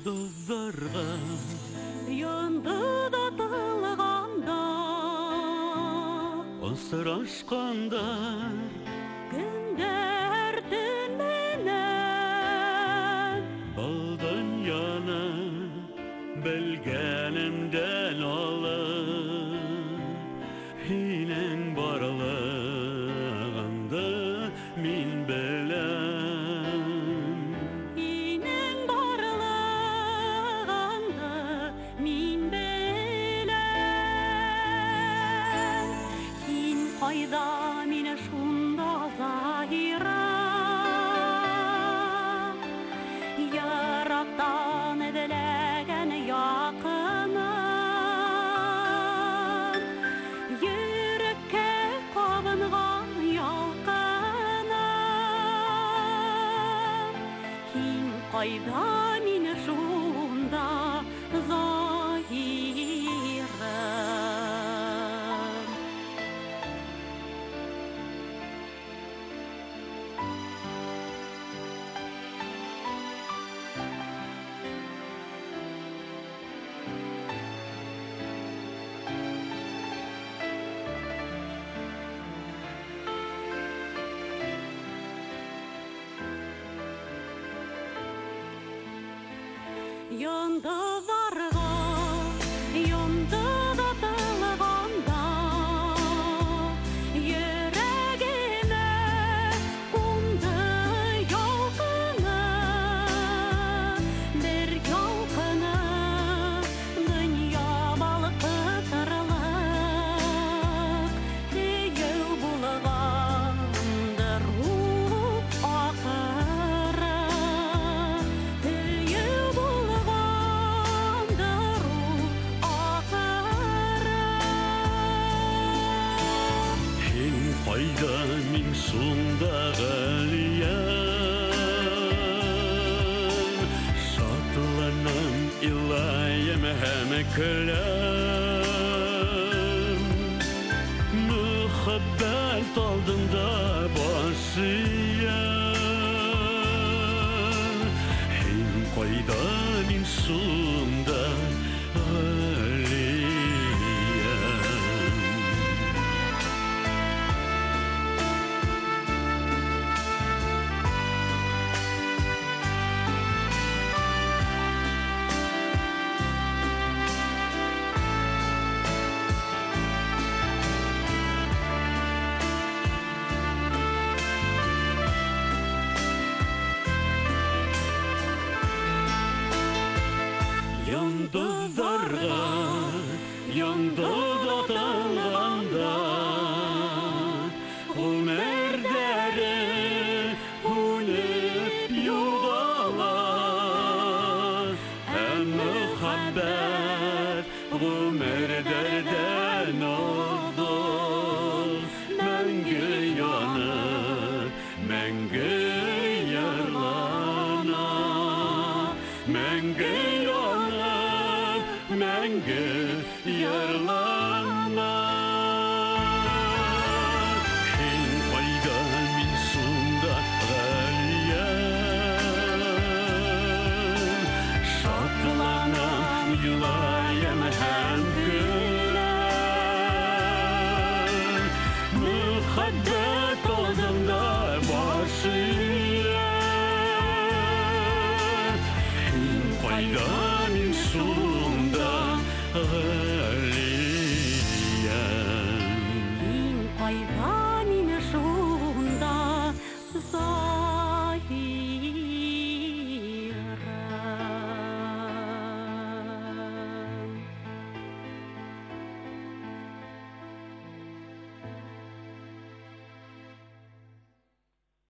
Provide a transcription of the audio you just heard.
Йондоҙҙарға йондоҙ атылғанда, осрашҡандар көндәр төн менән. Был донъяны белгәнемдән алып, һинең барлығыңды мин беләм. Һинең барлығыңды мин беләм. Һин ҡайҙа, мин шунда, Заһира. Йыраҡтан эҙләгән яҡыным, йөрәккә ҡабынған ялҡыным. Һин ҡайҙа, мин шунда, Заһирым. Йондоҙҙарға йондоҙ атылғанда, йөрәгемә ҡунды ялҡыны, бер ялҡыны донъя балҡытырлыҡ һөйөү булғандыр ул ахыры, һөйөү булғандыр ул ахыры. Һин ҡайҙа, мин шунда, Ғәлиә. Шатланам, илайым һәм көләм. Мөхәббәт алдында баш эйәм. Һин ҡайҙа, мин шунда, Ғәлиә. Йондоҙҙарға йондоҙ атылғанда, ғүмерҙәре һүнеп юғала. Ә мөхәббәт ғүмерҙәрҙән оҙон, мәңге янып, мәңге йырлана. Мәңге янып, мәңге йырлана. Һин ҡайҙа, мин шунда, Ғәлиә. Шатланам, илайым һәм көләм. Мөхәббәт алдында баш эйәм. Һин ҡайҙа, мин шунда, Ғәлиә.